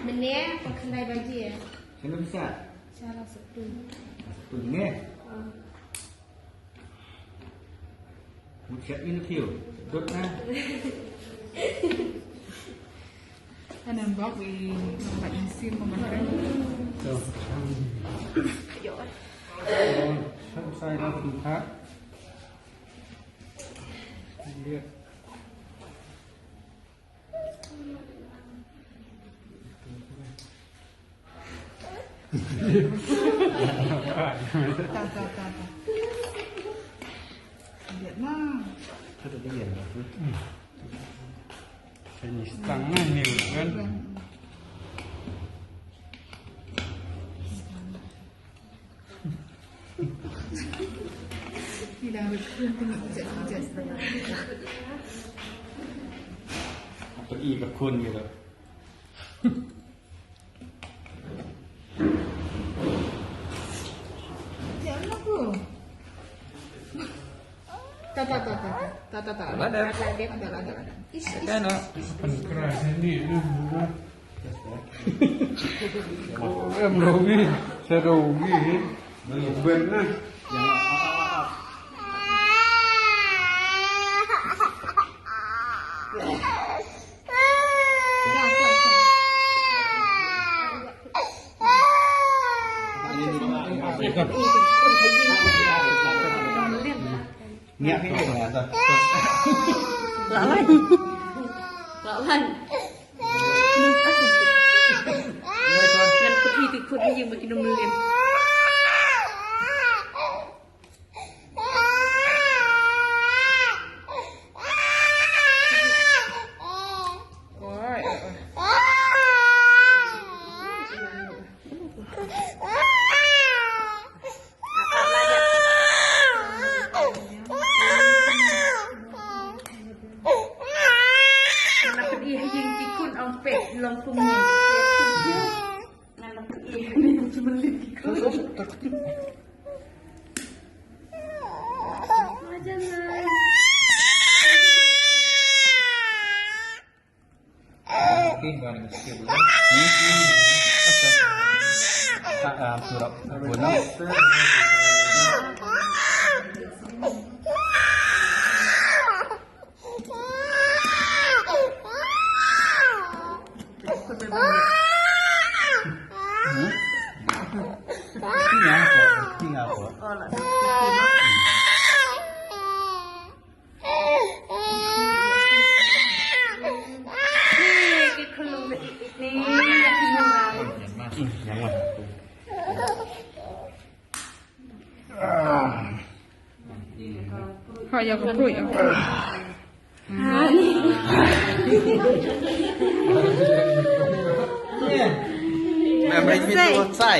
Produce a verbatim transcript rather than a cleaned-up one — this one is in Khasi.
Mynne, ba khyndai baje. Khyndai baje? Sha la Sabtu. Sabtu ne? Ah. Mut siap ni lu kiu. Dot na. Kan nampak di nampak insin memakai. Tuh. Yo. Oh, saya dah buka. Lihat. Ta, ta, ta, ta. Lihat, Mang. Ada dia. Sini setengah ni kan. Apa i bakun gitu. Ta, ta, ta, ta, ta. Ta, ta, ta. Ada, ada. Ada, ada, ada, ada. Ish, ish. Ada, no. Ish, ish. Pengkeras ini, ini murah. Em rugi, saya rugi. Benar. Ngiah phi ïa kata. Lah wan. Lah wan. Ngan put ïa ki khun ha ïing ba kin ym lyndet. Oi, oi, oi. Ha, ïa ka pruit, ïa ka pruit. Memang itu selesai.